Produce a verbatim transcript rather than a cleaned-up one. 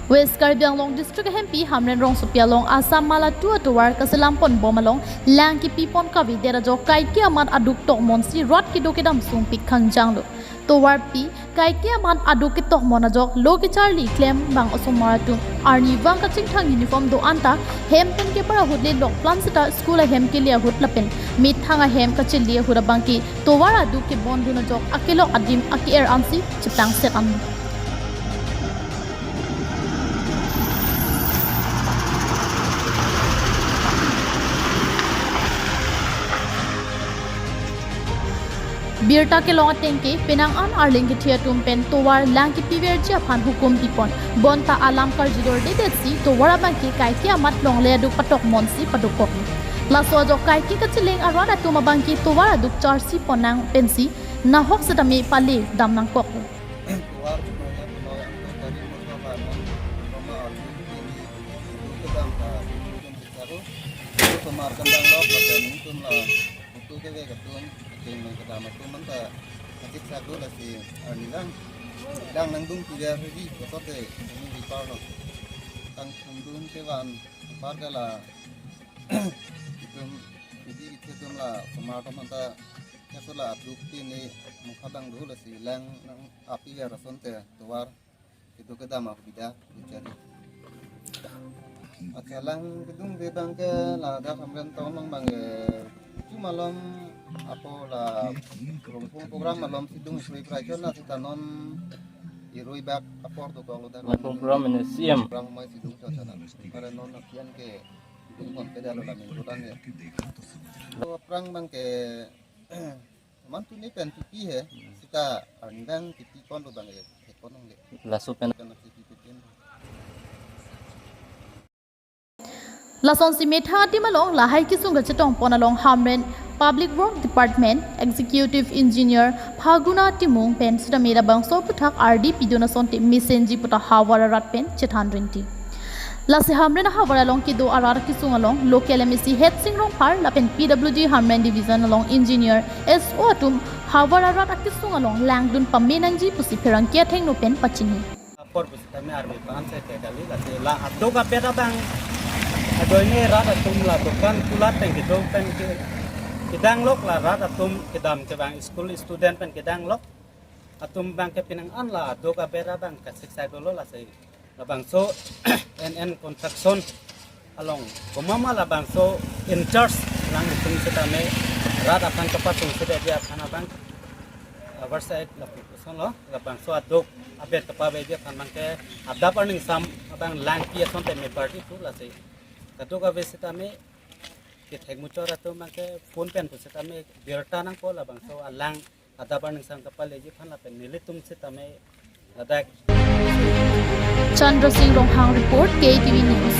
West Karbi Anglong District ahempi Hamren rongsopi along Assam Mala two atovar kaselam ponbom along lang kipipon kavedet ajok kaike amat aduk tokmonsi rat kedo kedam sungpik khangjang do. Tovarpi kaike amat aduk ketokmon ajok lo kecharli klem abang osomar atum arnivang kachingthang uniform do-an ta hem pen kebar ahut le lokplan seta school ahem kele ahut lapen methang ahem kachili ahut abangke tovar aduk kebondun ajok akelok adim ake-er ansi cheplang set an. Birta kelong atengke penang an arleng kethe atum pen tovar lang kipiverji aphan hukum pipon. Bonta alam karjudor dedetsi tovar abangke kaike amat longle aduk patokmonsi padokok. Laso ajok kaike kacheleng arat atum abangke tovar aduk charsi ponnang pensi nahok setame pale dam nangkok. Tovar punoya punoya to kari motor ba non roma arju ini itu kedam ka itu bicharo itu semar kendang lo pada mintum la itu ke ke ketum itu main kedam itu menta atik sago la si arnilang lang nangdung tiga hari kotor de ini di parlo tang kumdun kewan par kala itu itu itu la semar to menta ya so la aduk ini mukha dang dulu si lang nang api ya rason te tovar itu kedam aku bida bicara. Achalang kedung de bangke la da Hamren town lang bangke cuma lom apo la rongpung program malom sidung isrui prai chona sita non irui bak apor tu kong lo da. Rongpung program ini C M. Program mai sidung chona. Para non apian ke sidung kon peda lo la minggu dan ya. Lo prang bangke Mantu ni pen pipi he, sita arnivang pipi kon lo bang e, he kon ong le. Laso pen. Pen pipi pipi. Lasonsi methang adim along lahai kesung kachetong pon along Hamren Public Work Department Executive Engineer Phaguna Timung pen sita mera bangso aputhak ardi pidun asonte mesenji puta havar arat pen chethan rinti. Lasi Hamren ahavar along kedo arat kesung along local M A C Hetsing Rongphar lapen P W D Hamren Division along Engineer S O atum havar arat akesung along langdun pame nangji pusi pherangke athengno pen pachini. Apor pusitame army pan se ke kali lasi la aduk abet abang adoine rat atum la dukan kulat pen kedo pen ke kedanglok la rat atum kedam kevang school student pen kedanglok atum bangke penang an la aduk abet abang kasik sai dolo lasi labangso N N construction along komat ma labangso in charge lang itum sitame rat aphan kapachung sida dia aphan abang oversight lapu koson lo labangso aduk abet kapaveji aphan bangke adap arningsam abang langpi asonte me party tu lasi kaduk ave sitame kethek muchot atum bangke phone pen pusitame birta nangpo labangso alang adap arningsam kapaleji aphan lapen nelitum sitame ladak. Chandra Singh Ronghang report, K T V News.